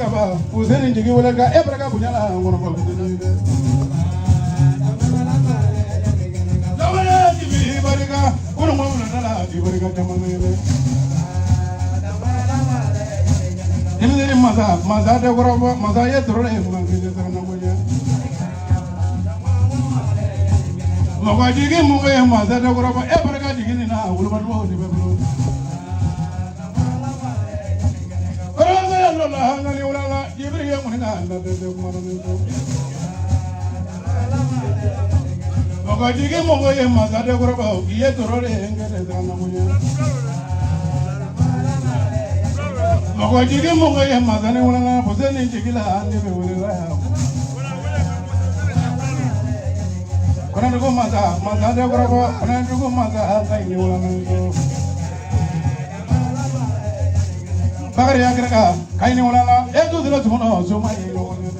kaba Fuseni jigi wele ka e barika bonya la n kɔnɔ fɔ Fuseni dɛ. Lɔmɔdé jibi barika kunu ko wula la i barika caman ye dɛ. Denmisɛnnin masa masa tɛ kɔrɔfɔ masa ye tɔrɔ ye kuma kelen sara na ko ɲɛ. Mɔgɔ jigi mɔgɔ ye masa tɛ kɔrɔfɔ e barika jigi nin na wolobadugaw de bɛ bolo. Kɔrɔfɔ ya lɔ la hangali wula la jibiri ye ŋuni ka na dɛsɛ kuma na min fɔ. Mɔgɔ jigi mɔgɔ ye masa tɛ kɔrɔfɔ i ye tɔrɔ de ye n kɛ dɛsɛ na ko ɲɛ. Mɔgɔ jigi mɔgɔ ye masa ni wula la Fuseni jigi la ne bɛ wele la yan. Kɔnɔdugu masa masa tɛ kɔrɔfɔ kɔnɔdugu masa ka ɲi wula min fɔ. Bakari ya kɛra ka ka ɲini wula la e tu sera tuma na soma ye ɲɔgɔn ye dɛ.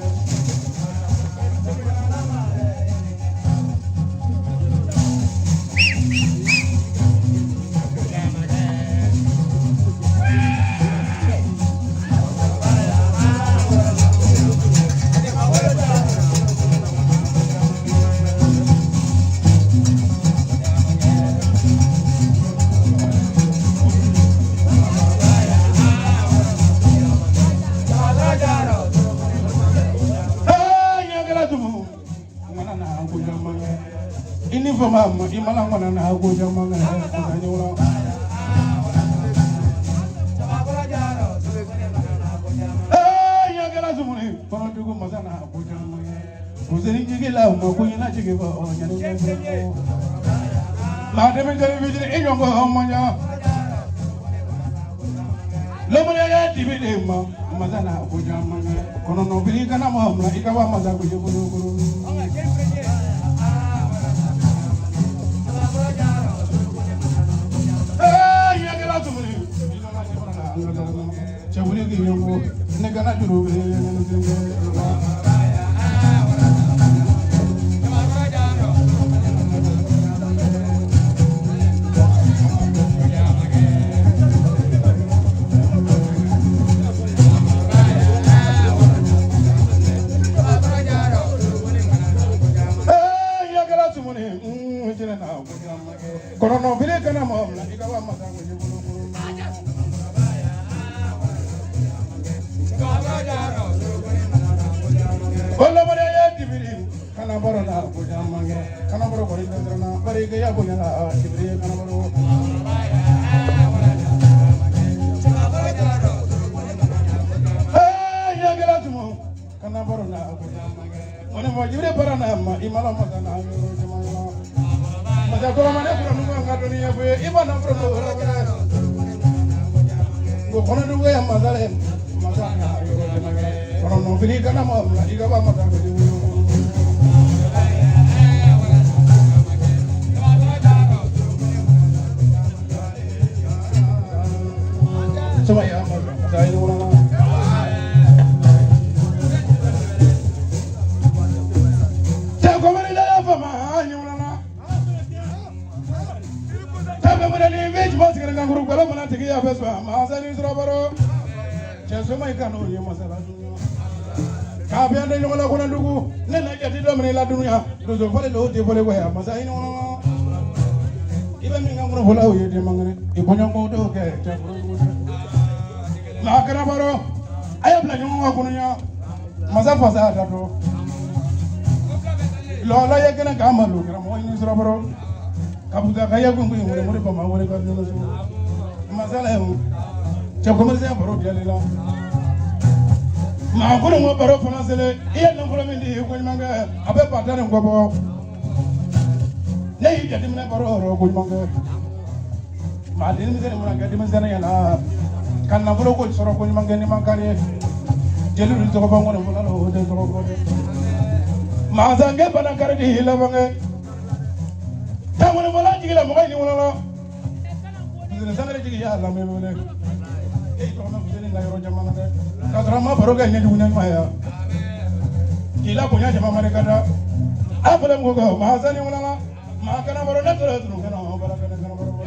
Ee ɲɛkɛla tumu ŋana na ko caman kɛ i ni fama ma i mana ŋana na ko caman kɛ masa ɲɛ wula. Ee ɲɛkɛla tumu ni kɔnɔdugu masa na ko caman kɛ Fuseni jigi la ma ko ɲɛna jigi bɔ ɲani ɲɛ maa denmisɛnnin fitinin i ɲɔgɔn man ɲa. Lɔmɔdé ya dibi de ma masa na ko caman kɛ kɔnɔnɔ biri kana ma i ka wa masa ko kolo kolo. Ee ɲɛkɛla tumuni cɛ wuli k'i ɲɛngo ne kana juru bɛ ɲɛnɛ sen. Ee ɲɛkɛla tumuni jinɛ na ko caman kɛ kɔnɔnɔ biri kana ma i ka wa masa ko kolo kolo. Olomode ye dibiri kana baro la ko caman kɛ kana baro kɔni tɛ siran na bari kɛ ya bonya la dibiri ye kana baro. Ee ɲɛkɛla tumu kana baro la ko caman kɛ kɔni fɔ jibiri bara na ma i ma la masa na yɔrɔ caman na. Masa kɔrɔma ne kura nugu an ka dɔnniya fɔ ye i ma na fɔlɔ ko wɛrɛ kɛ. Ko kɔnɔdugu ye masa ye masa na yɔrɔ caman kɛ kɔnɔnɔ fili kana ma i ka ba masa ko wolo. Sama ya masa ini wala. Cɛ kɔmɛni la y'a faamu a ɲɛ wala. Tabe mure ni bɛ juma sigara kankuru golo mana tigi ya bɛ sɔn masa ni sɔrɔ baro. Cɛ soma i kanu ye masa la dunya. K'a bɛ an tɛ ɲɔgɔn la kɔnɔ dugu ne na jate dɔ minɛ i la dunya donso fɔlen don o tɛ fɔlen ko ya masa i ni wala. I bɛ min kan kɔnɔ fɔlɔ o ye den man kɛnɛ i bɔɲɔgɔnko dɔw kɛ cɛ kɔrɔ dugu dɛ. Maa kɛra baro a y'a bila ɲɔgɔn kan kɔnɔ ya masa fasa da dɔn. Lɔla ye kɛnɛ k'a ma lo kɛra mɔgɔ ɲini sɔrɔ baro. Kabuta ka ye kun kun wele mori bama wele ka dɔn so. Masala ye cɛ commerçant baro diyalen la. Maa kɔni ko baro fana selen i ye nafolo min di ko ɲuman kɛ a bɛ ba tan ni kɔ bɔ. Ne y'i jateminɛ baro yɔrɔ ko ɲuman kɛ. Maa denmisɛnnin mana kɛ denmisɛnnin ɲɛna ka nafolo ko sɔrɔ ko ɲuman kɛ n'i ma kari ye. Jeli dun tɔgɔ bɔ n kɔni fɔlɔ la o tɛ tɔgɔ bɔ dɛ. Masankɛ bana kari di labankɛ. Tankɔni bɔla jigi la mɔgɔ ni wolola. Fuseni sangare jigi y'a lamɛn wele. E y'i tɔgɔ mɛn Fuseni ka yɔrɔ caman na dɛ. K'a sɔrɔ an ma baro kɛ ɲɛjugu ɲɛɲuman ye. K'i la bonya jama ma de ka da. A fɔlɔ min ko kɛ masa ni wolola. Maa kana baro ne tora tunu kɛnɛ bara kɛnɛ kana baro baro.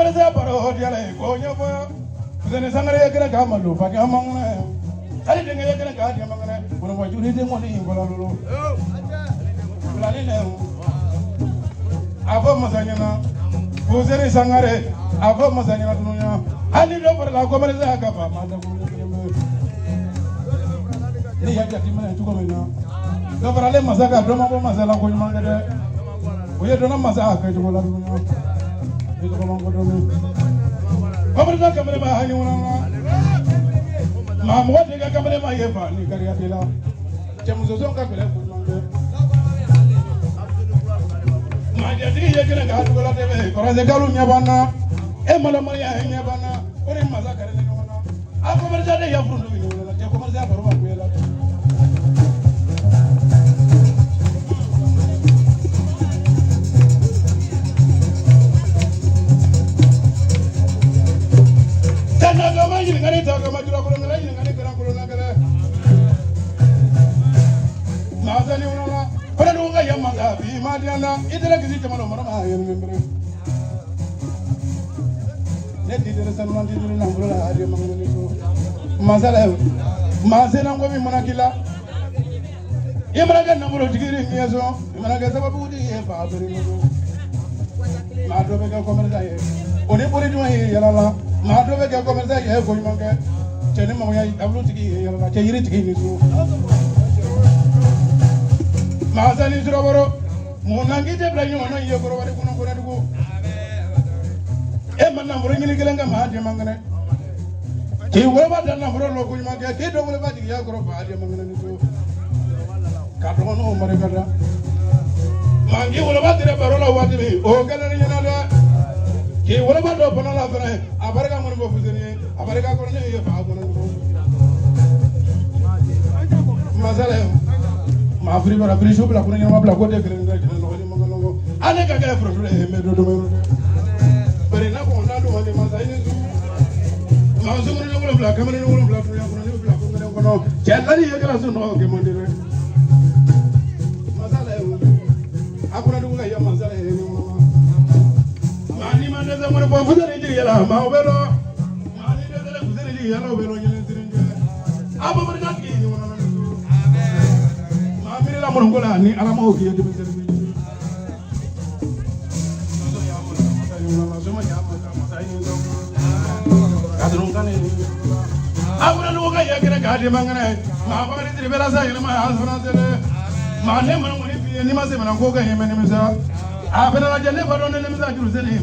Kɔmɛrisa baro diyala ye k'o ɲɛfɔ Fuseni Sangare ye kɛnɛ k'a malo fakɛ man kɛnɛ hali denkɛ ye kɛnɛ k'a den man kɛnɛ kɔnɔbɔ juri den kɔni bɔra lolo filani nɛ a fɔ masa ɲɛna Fuseni Sangare a fɔ masa ɲɛna dunuya hali dɔ farala kɔmɛrisa ka fa ma dakuru kelen bɛ ne y'a jateminɛ cogo min na dɔ faralen masa kan dɔ ma bɔ masa la ko ɲuman kɛ dɛ o ye dɔnna masa kɛcogo la dunuya i tɔgɔ man ko dɔɔni kɔmɛrisa kamalen ma hali ɲɔgɔn na maa mɔgɔ tɛ kɛ kamalen ma ye fa ni kariya t'i la cɛmuso ka gɛlɛn ko ɲuman kɛ maa jatigi ye kɛnɛ k'a dugu la tɛmɛ kɔrɔsɛ kalo ɲɛ b'an na e malomaliya ɲɛ b'an na o ni masa kɛrɛ ni ɲɔgɔn na a kɔmɛrisa de ya furu don ɲɔgɔn na cɛ kɔmɛrisa baro ma kuye la dɛ. Tɛnɛkama ɲininkali ta kama jura kolon kɛlɛ ɲininkali kɛra kolon kɛlɛ. Masa ni wula fana dugu ka yan masa bi ma diya na i tɛna kisi jamana mara ma yɛrɛ bere. Ne ti dere sanu na ti dere nafolo la a de mango ni so. Masa la masa na ko mi mana kila. I mana kɛ nafolo tigi ni ɲɛ sɔn i mana kɛ sababu tigi ye fa bere ni so. Maa dɔ bɛ kɛ commerçant ye o ni boli jumɛn ye yɛlɛ la maa dɔ bɛ kɛ commerçant ye ko ɲuman kɛ cɛ ni magoya abulu tigi ye yɛlɛ la cɛ yiri tigi ni so. Maa sani surabɔrɔ mun na k'i tɛ bila ɲɔgɔn na ye kɔrɔbari kɔnɔ kɔnɔdugu e ma nafolo ɲini kelen kɛ maa den man kɛnɛ k'i woloba da nafolo lɔ ko ɲuman kɛ k'i dɔ woloba jigiya kɔrɔ fa den man kɛnɛ ni so ka dɔgɔninw barika da maa k'i woloba tere baro la waati min o kɛlen ni ɲɛna dɛ k'i woloba dɔ bana la fɛnɛ a barika kɔni bɔ fuseni ye a barika kɔrɔ ne ye fa kɔnɔ masala maa firi bara firi su bila kɔnɔ ɲɛnama bila ko tɛ kelen tɛ kelen nɔgɔ ni mankan nɔgɔ ale ka kɛ foronto ye mɛ dɔ dɔ yɔrɔ dɛ bari n'a ko n'a dun man di masa i ni su maa sumuni wolonwula kamalen wolonwula dunuya kɔnɔ ne bila ko kelen kɔnɔ cɛ naani ye kɛra so nɔgɔ kɛ man di dɛ masala ye a kɔnɔ dugu ka yan masala ye maa n'i ma dɛsɛ mɔni bɔ fuseni jigi yɛlɛ maa o bɛ dɔn maa ni dɛsɛlen fuseni jigi yɛlɛ o bɛ dɔn ɲɛnɛ sirin kɛ a bɔ barika tigi ɲɔgɔn na maa miiri la mɔni ko la ni ala m'o k'i ye denmisɛnnin bɛ ɲini maa ne mana ŋɔni f'i ye n'i ma se mana ko kɛ ɲɛ mɛ nimisa a fana lajɛ ne fa dɔn ne nimisa juru seli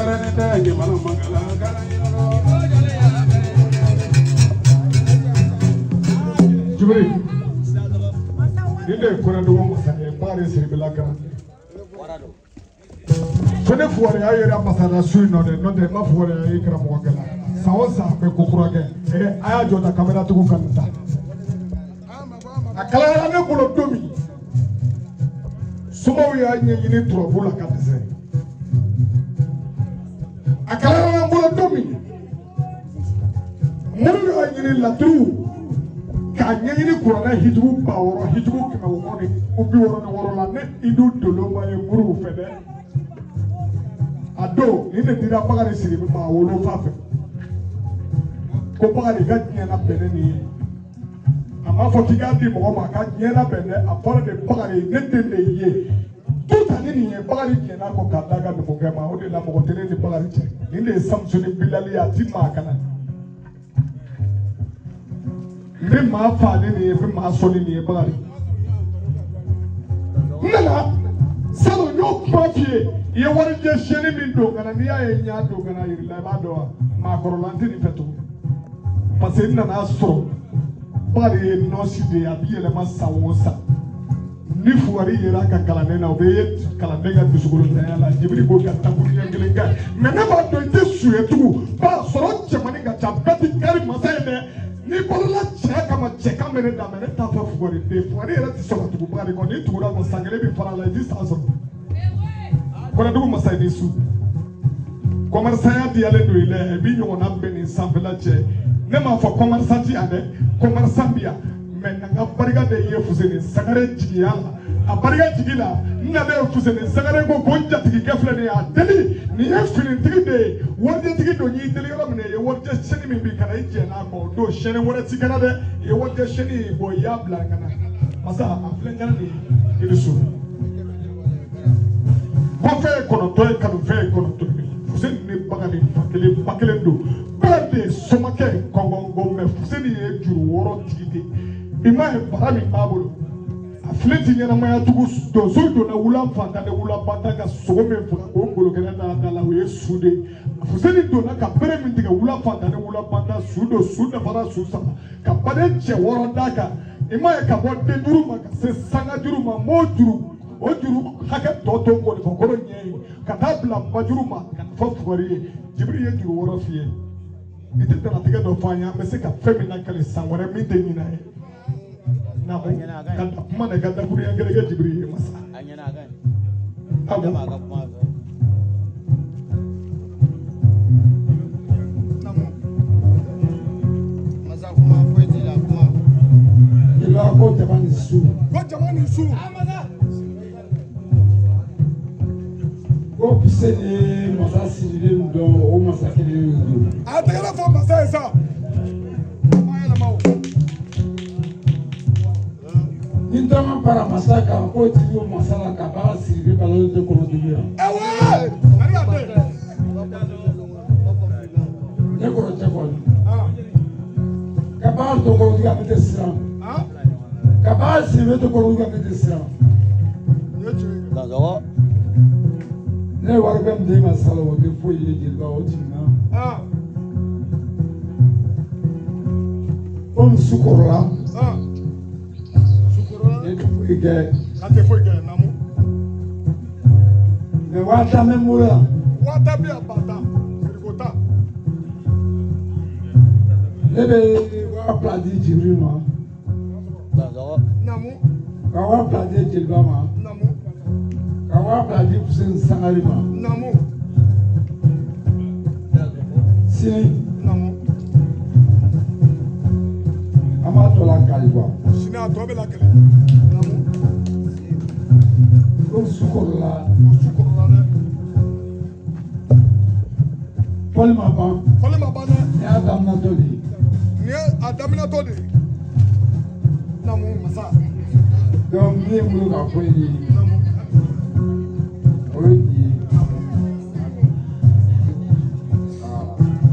Dɔwɛrɛ tɛ ɲamana makala kana ɲinɛ. Jibiri, nin de ye Kɔnɛdugu masa ye, Bakari Siribila Garande. Ko ne fugariya yera masala su in nɔ dɛ, n'o tɛ n ma fugariya ye karamɔgɔkɛ la. San o san a bɛ ko kura kɛ. A y'a jɔ ta kameratigiw ka nin ta. A kalayara ne bolo don min, somaw y'a ɲɛɲini turabu la ka dɛsɛ. A kalayara n bolo don min, moriw y'a ɲini laturu k'a ɲɛɲini kuranɛ hijibu 6000, hijibu 600 ni 66 la. Ne Idu dolo ma ye moriw fɛ dɛ. A don nin de dira Bakari Sidibe ma a wolofa fɛ, ko Bakari ka diɲɛ labɛn ne nin ye. A m'a fɔ k'i k'a di mɔgɔ ma a ka diɲɛ labɛn dɛ, a fɔra de Bakari ne den de y'i ye tu ta ni nin ye. Bakari jɛn'a kɔ k'a d'a ka numukɛ ma. O de la mɔgɔ tɛ ne ni Bakari cɛ. Nin de ye Samusoni bilali ye, a ti maa kana. N bɛ maa faa ni nin ye, n bɛ maa sɔn ni nin ye. Bakari, n nana salon, n y'o kuma f'i ye. I ye warijɛ siyɛnni min don ka na, n'i y'a ye n y'a don ka na yir'i la, i b'a dɔn wa maakɔrɔla n tɛ nin fɛ tugun, parce que n nana sɔrɔ Bakari ye nɔɔsi de ye, a bɛ yɛlɛma san o san. Ni fugari yera a ka kalanden na, o bɛ ye kalanden ka dusukolo ntanya la. Jibiri ko ka takuruɲɛ kelen kɛ, mɛ ne b'a dɔn i tɛ su ye tugun. Ba sɔrɔ cɛmannin ka ca, bɛɛ ti kari masa ye dɛ. N'i balola cɛ kama, cɛ kan bɛ ne da, mɛ ne t'a fɛ fugari den. Fugari yɛrɛ ti sɔn ka tugu Bakari kɔ. N'i tugura kɔ, san kelen bɛ fara a la, i ti san sɔrɔ. Kɔnɛdugu masa ye ni su kɔmarisanya diyalen don i la, i b'i ɲɔgɔnna bɛɛ ni sanfɛla cɛ. Ne m'a fɔ kɔmarisan ti yan dɛ, kɔmarisan bi yan, mɛ n ka barika de ye Fuseni Sangare jigiya la. A barika jigi la, n nalen Fuseni Sangare ko ko n jatigikɛ filɛ nin ye, a deli nin ye finitigi de ye, warijɛtigi don. Y'i deli yɔrɔ min na, i ye warijɛ sɛni min bi ka na, i jɛ n'a kɔ o don sɛni wɛrɛ ti kɛra dɛ. I ye warijɛ sɛni bɔ, i y'a bila ka na masa, a filɛ n kana nin ye, i ni su. Kɔfɛ ye kɔnɔntɔn ye, kanufɛn ye kɔnɔntɔn ye. Fuseni ni Bakari fa kelen ba kelen don. Bakari de ye somakɛ ye kɔngɔngo, mɛ Fuseni ye juru wɔɔrɔ tigi de ye. I m'a ye bara min b'a bolo, a fili ti ɲɛnamaya tugun. Donso donna wula fantan ni wula bantan ka sogo min faga k'o ngolo kɛnɛ da da la, o ye su de ye. Fuseni donna ka bere min tigɛ wula fantan ni wula bantan, su don, su dafara su saba ka baden cɛ wɔɔrɔ d'a kan. I m'a ye ka bɔ den duuru ma ka se sanga juru ma, m'o juru o juru hakɛ tɔ to ngɔnifɔkɔrɔ ɲɛ ye ka taa bila bajuru ma ka na fɔ fugari ye. Jibiri ye juru wɔɔrɔ f'i ye, i tɛ dalatigɛ dɔ fɔ an ye, an bɛ se ka fɛn min lakale san wɛrɛ min tɛ ɲinɛ ye. Naamu, ka da kuma na, i ka dakuruɲɛ kelen kɛ Jibiri ye masa. Awɔ. Masa kuma foyi t'i la kuma. I ko jama ni su. Ko jama ni su. Ko Fuseni masa sirilen min dɔn, o masa kelen don. A tɛgɛrɛ fɔ masa ye sa. Ni dama bara masa kan, k'o ti bɔ masa la ka baara siri balo tɛ kɔnɔdugu yan. Awɔ. Maria den. Ne kɔrɔ cɛ kɔni. Ka baara to kɔnɔdugu yan, ne tɛ siran. Ka baara siri to kɔnɔdugu yan, ne tɛ siran. Ne ye wari bɛɛ min d'e ma salon, o tɛ foyi ye jeliba, o jiginna. Komi su kɔrɔla. Ne tɛ foyi kɛ. A tɛ foyi kɛ naamu. Mɛ 50,000 bɛ n bolo yan. 50,000 bɛ yan, ba tan. Siriko tan. Ne bɛ 2000 di Jibiri ma. Naamu. Ka 2000 di jeliba ma. Naamu. Ka 2000 di Fuseni Sangare ma. Naamu. Sini. Naamu. An b'a tɔ lakali kuwa. Sini a tɔ bɛ lakali. Naamu. Ko su kɔrɔla. Ko su kɔrɔla dɛ. Fɔli ma ban. Fɔli ma ban dɛ. Nin y'a daminɛtɔ de ye. Nin ye a daminɛtɔ de ye. Naamu masa. Donc min ye n bolo k'a fɔ i ye. Naamu. O ye nin ye.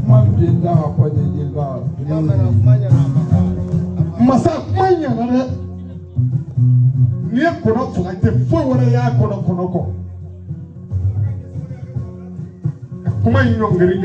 Kuma min bɛ n da ka fɔ nin ye jeliba. Masa kuma ɲɛna dɛ. N'i ye kɔnɔ faga, i tɛ foyi wɛrɛ y'a kɔnɔ kɔnɔ kɔ. Ka Kuma in ɲɔngiri ka.